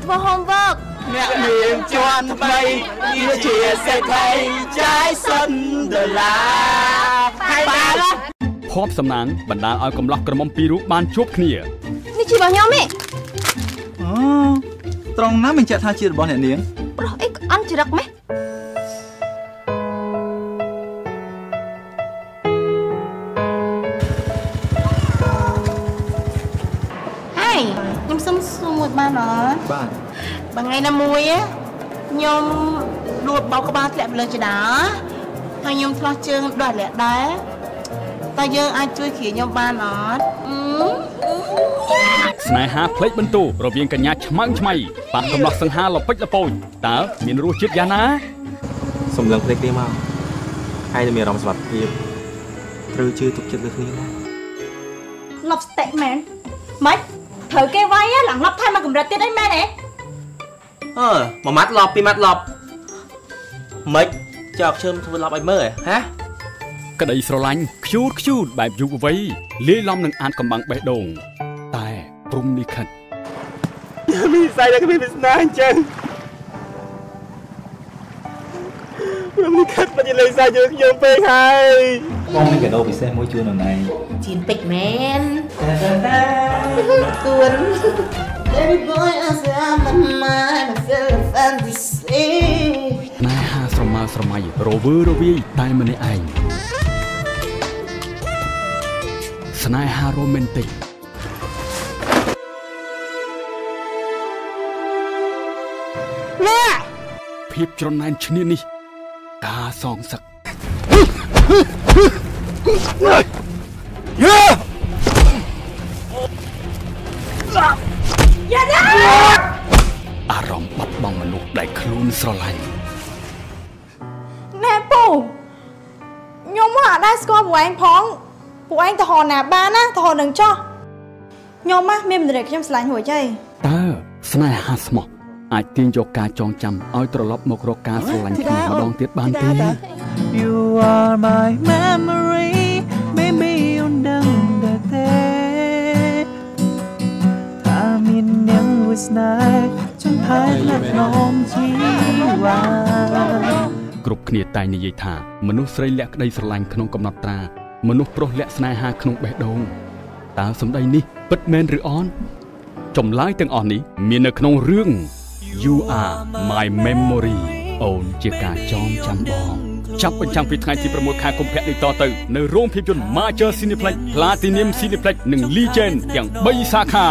ធ្វើ homework អ្នកមានជាន់ថ្មីជាសេដ្ឋីចាយសុនដុល្លារហើយបានភ័ព្វសំណាងបណ្ដាលឲ្យកំឡោះក្រមុំពីររូបបានជួបគ្នានេះជារបស់ខ្ញុំទេអូត្រង់ណាបញ្ជាក់ថាជារបស់អ្នកនាងប្រុសអីអន់ចរិតម៉េះហើយខ្ញុំសុំសួរមួយបានអត់បាទបើថ្ងៃណាមួយខ្ញុំដួលបោកក្បាលធ្លាក់ពីលើចដាហើយខ្ញុំឆ្លោះជើងដោះលាក់ដែរតើយើងអាចជួយគ្រាខ្ញុំបានអត់ស្នេហាផ្លេចបន្ទូរវាងកញ្ញាឆ្មើងឆ្មៃប៉ះកំឡោះសង្ហាលពេចលពោចតើមានរសជាតិយ៉ាងណាសំឡឹងភ្លេចគ្នាមកហើយនឹងមានអារម្មណ៍សុវត្ថិភាពត្រូវជឿទុកចិត្តលើគ្នាណាលប់ស្តិមែនម៉េចត្រូវគេវាយឡើងលប់ថែមមកកម្រិតទៀតអីមែនទេអឺមួយម៉ាត់លប់ពីរម៉ាត់លប់ម៉េចចោកឈើធ្វើលប់ឲ្យមើលហ៎ក្តីស្រឡាញ់ខ្យូតខ្យូតបែបយុវវ័យលាយឡំនឹងអាចកំបាំងបេះដូងតែព្រំលិខិតមានស្អីដែលគ្មានវាសនាអញ្ចឹងព្រំលិខិតមិនលេងសាយើងខ្ញុំពេកហើយបងមានកាដូពិសេសមួយជូនអូនឯងជៀនពេចមែនគួន Baby boy I say I'm mine I feel a fantasy ណែហាស្រមើស្រមៃរវើរវាយតែម្នាក់ឯងស្នេហារ៉ូមែនទិកភាពច្រណែនឈ្នានេះការសងសឹកអារម្មណ៍បាត់បង់មនុស្សដែលខ្លួនស្រឡាញ់ណែពូខ្ញុំមកអត់ដែរស្គាល់ពួកឯងផងពួកឯងទៅហៅណាបានណាទៅហៅនឹងចោះខ្ញុំណាមានមន្ត្រីខ្ញុំស្រឡាញ់រួចហើយតើស្នេហាស្មោះអាចទាញយកការចងចាំឲ្យត្រឡប់មករកការស្រឡាញ់គ្នាម្ដងទៀតបានទេ You are my memory maybe you ដឹងដែរទេថាមាននាងមួយស្នេហ៍ចង់ថែថ្នាក់ក្នុងជីវ៉ាគ្រប់គ្នាតែនិយាយថាមនុស្សស្រីលាក់ក្តីស្រឡាញ់ក្នុងកំណត់ត្រាមនុស្សប្រុសលាក់ស្នេហាក្នុងបេះដូងតើសម្ដីនេះពិតមែនឬអត់ចម្លើយទាំងអស់នេះមាននៅក្នុងរឿង You are my memory អូនជាការចងចាំបងចាប់បញ្ចាំងពីថ្ងៃទី6ខែកុម្ភៈនេះតទៅនៅរោងភាពយន្ត Major Cineplex Platinum Cineplex និង Legend ទាំង3សាខា